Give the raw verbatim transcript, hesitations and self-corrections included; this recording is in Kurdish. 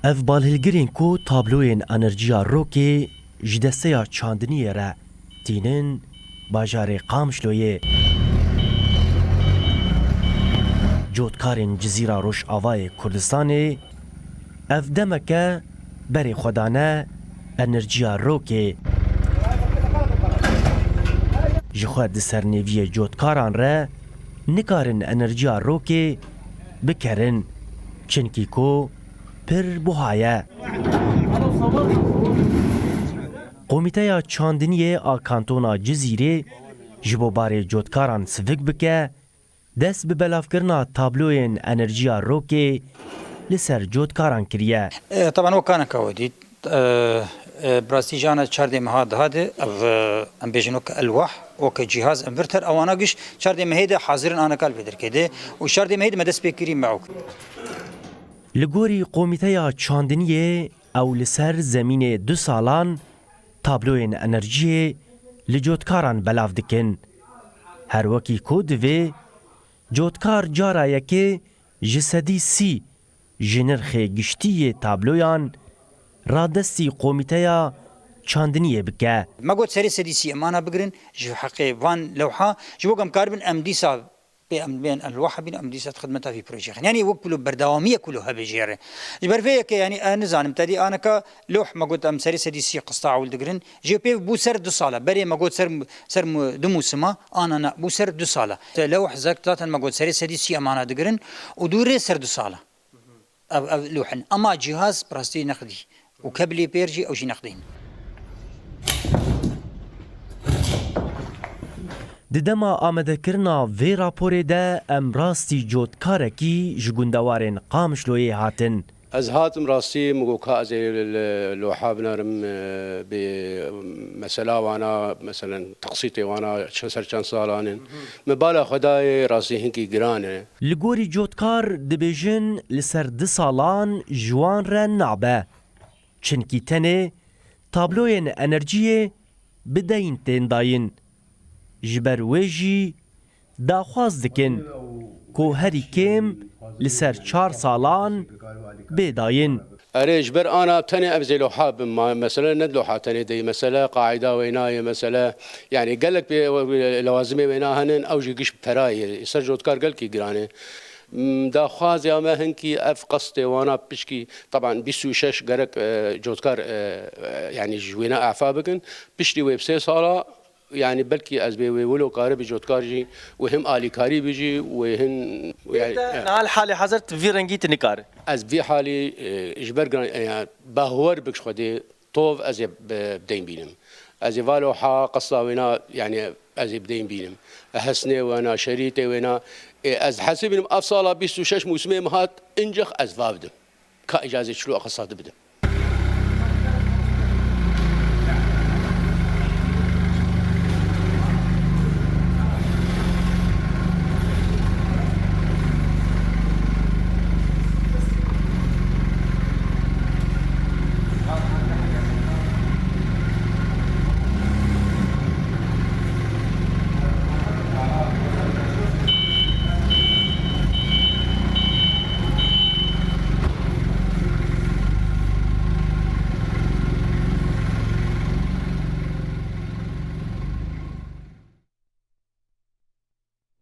Ev balhilgirên ku tabloyên enerjiya rokê ji desteya çandiniyê re tînin bajarê Qamişloyê, cotkarên Cizîra Rojavayê Kurdistanê ev demeke berê xwe dane enerjiya rokê. Ji xwe di sernêviyê cotkaran re nikarin enerjiya rokê bikerin, çinkî ku pir buha ye. Komîteya Çandiniyê a Kantona Cizîrê ji bo barê cotkaran sivik bike, dest bi belavkirina tabloyên enerjiya rokê li ser cotkaran kiriye. E, teban wek kaneka we dît, e, e, bi rastî jana çardê meha daha de ev, e, em bêjin wek elwah, wek cîhaz, inverter, ewana giş çardê mehê de hazir in aneka li vê derkê de û çardê mehê de me dest pê kirî me ew. Li gorî Komîteya Çandiniyê ew li ser zemînê du salan tabloyên enerjiyê li cotkaran belav dikin. Her wekî ku divê cotkar cara yekê ji sedî sî ji nirxê giştî yê tabloyan radestî Komîteya Çandiniyê bike. Me got serê sedî sî em ana bigirin ji heqê van lewha, ji bo ku em karibin em dîsa pê em bên elwaha bîn em dîsa di xidmeta vî projeyê xin. Yanî wek ku lo berdewamiye ku lo hebe jê re. Ji ber vê yekê yanî ez nizanim te dî aneka lewh me got em serê sedî sî qista ewil digirin. Jê pê bû ser du sala. Berê me got ser, ser mu-, du mûsima, ana na bû ser du sala. Te lewh zek zaten me got serê sedî sî em ana digirin û dû rê ser du sala. Ev, ev lûh in. Ema cîhaz bi rastî nexdî û kebilê pêr jî ew jî nexdîn. Di dema amadekirina vê raporê de em rastî cotkarekî ji gundewarên Qamişloyê hatin. Ez hatim rastî, min got ka ez ê li, li, loha binarim, e, bi mesela wana, meselen, teqsîtê wana çi ser çend salan in. Min bala xwe dayê rastî hinkî giran e. Li gorî cotkar dibêjin li ser du salan ji wan re nabe. Çinkî tenê tabloyên enerjiyê bi deyn tên dayîn. Ji ber wê jî daxwaz dikin ku herî kêm li ser çar salan bê dayîn. Erê, ji ber ana tenê ev zê loha bin, ma-, mesele ne loha tenê de ye, mesele qaîda wêna ye, mesele, yanî gelek pê-, lewazimê wêna henin, ew jî giş bi pera ye. Ser cotkar gelkî giran e. M, daxwazê me hinkî ev qestê wana pişkî, teban bîst û şeş gerek, e, cotkar, e, e, yanî ji wêna efa bikin. Piştî wê bi sê sala, yanî belkî ez bê wê wilo karibî cotkar jî, wê him alîkarî bijî, wê hin, yanî, Te niha li halê hazir tu vî rengî tu nikare. Ez vî halî, e, ji ber giran, e, ya, bahwer bik ji Xwedê tov ez ê bi, bi deyn bînim. Ez ê valo ha qesla wêna, yanî ez ê bi deyn bînim. Hesnê wêna, şerîtê wêna, e, ez hesibînim ev sala bîst û şeş mûsimê min hat, incix ez va bidim. Ka îcazê çilo qesla dibidim.